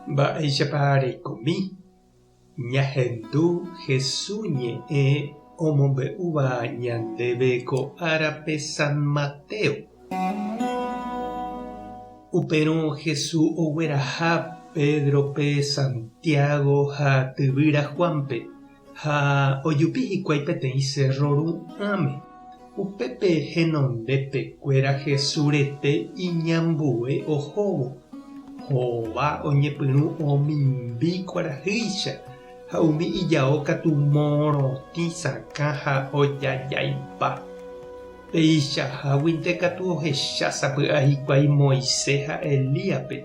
Mba'éichapa reikomi ñahendu Hesu ñe'ẽ omombe'úva ñandéve ko árape San Mateo? Upérõ Hesu ogueraha Pédrope, Santiago ha tyvýra Juánpe Ha ojupi hikuái peteĩ sérro ru'ãme. Upépe henondepekuéra Jesús rete iñambue ohóvo. Hova oñepyrũ omimbi kuarahýicha ha umi ijao katu morotĩ sakã ha ojajaipa. Peichaháguinte katu ohecha sapy'a hikuái Moisés ha Elíaspe,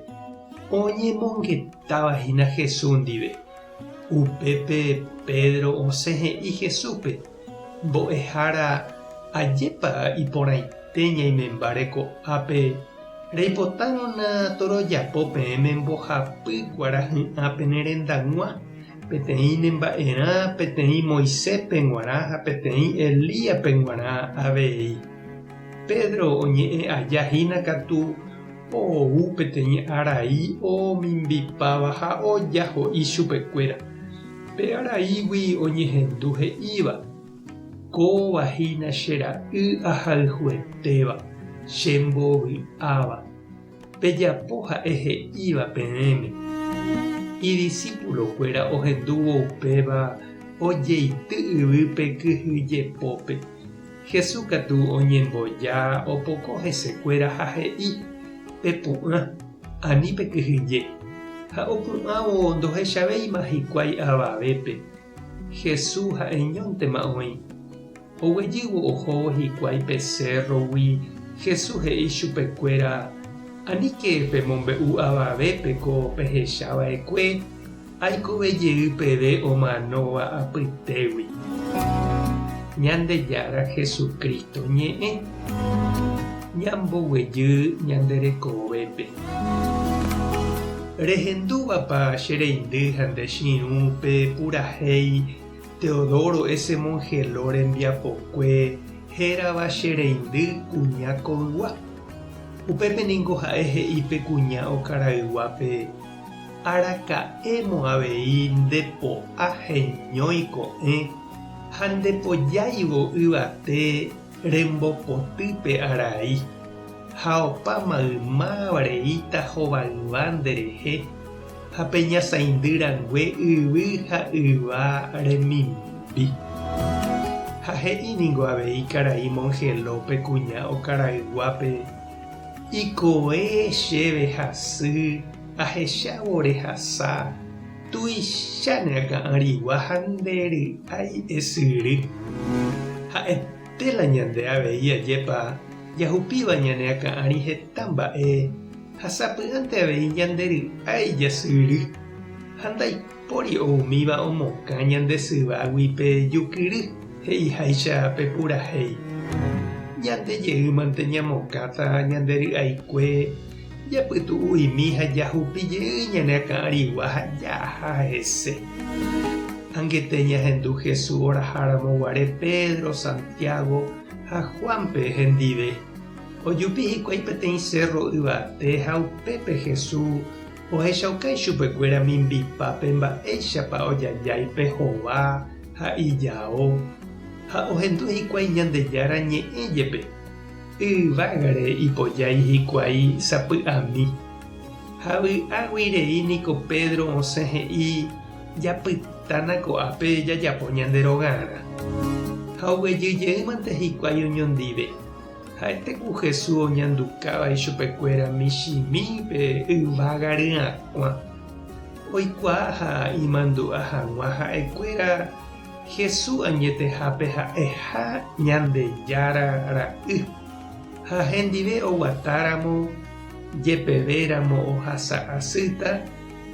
oñemongetáva hína Jesús ndive. Upépe Pedro osẽ he'i Jesúspe, Mbo'ehára, ajépa iporãite ñaimembáre ko'ápe, reipotárõna torojapo peẽme mbohapy kuarahy'ã pene rendag̃ua, peteĩ nemba'erã, peteĩ Moiséspe g̃uarã ha peteĩ Elíaspe g̃uarã avei. Pedro oñe'ẽ aja hína katu, Ou peteĩ arai omimbipáva ha ojaho'i chupekuéra. Pe araígui oñehendu he'íva, Kóva hína che ra'y ahayhuetéva, che mbovy'áva. Pejapo ha'e he'íva peẽme. Idisipulokuéra ohendúvo upéva ojeity yvýpe kyhyjepópe. Jesús katu oñemboja opoko hesekuéra ha he'i, Pepu'ã, ani pekyhyje. Ha opu'ãvo ndohechavéima hikuái avavépe. Jesús ha'eñóntema oĩ. Oguejývo ohóvo hikuái pe sérrogui, Jesús he'i chupekuéra, Aníke pemombe'u avavépe ko pehecha va'ekue, Aikove jey peve omanóva apytégui. Ñandejára Jesucristo ñe'ẽ ñamboguejy ñande rekovépe. Rehendúvapa che reindy ha nde chirũ pe purahéi Teodoro S. Mongeló rembiapokue hérava Che reindy kuña koygua? Upépe ningo ha'e he'i pe kuña okarayguápe, Araka'émo avei nde po'a heñói ko'ẽ ha nde pojáivo yvate rembopoty pe arai, ha opa maymáva reíta hovayva nderehe ha pe ñasaindy rangue yvy ha yva remimbi. Ha he'i ningo avei karai Mongeló pe kuña okarayguápe, Iko'ẽ chéve hasy ahechávo rehasa tuicha ne akã'arigua ha nde ry'ái esyry. Ha'ete la ñande avei ajépa jahupíva ñane akã'ári heta mba'e ha sapy'ánte avei ñande ry'ái jasyry. Ha ndaipóri oumíva omokã ñande syvágui pe jukyry he'iháicha pe purahéi. Ñande jeýmante ñamokãta ñande ry'aikue Japytu'u'imi ha jahupi jey ñane akã'arigua ha jaha hese. Angete ñahendu Jesús oraháramo guare Pedro, Santiago ha Juánpe hendive. Ojupi hikuái peteĩ sérro yvate ha upépe Jesús ohechauka ichupekuéra mimbipápe mba'éichapa ojajái pe hova ha ijao, ha ohendu hikuái Ñandejára ñe'ẽ jepe. Yvágare ipojái hikuái sapy'ami. Ha vy'águi rei niko Pedro osẽ he'i, Japytána ko'ápe jajapo ñande rogarã. Ha oguejy jeýmante hikuái oñondive. Ha'ete ku Jesús oñandukáva ichupekuéra michĩmi pe yvága ryakuã. Oikuaa ha imandu'a hag̃ua ha'ekuéra Jesús añetehápe ha'eha Ñandejára Ra'y, ha hendive oguatáramo jepevéramo ohasa asýta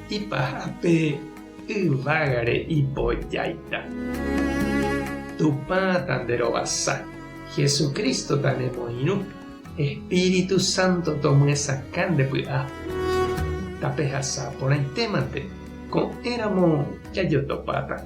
ipahápe yvágare ipojáita. Tupã tanderovasa, Jesucristo tanemoirũ, Espíritu Santo tomyesakã nde py'a. Tapehasa porãitémante, ko'ẽramo jajotopáta.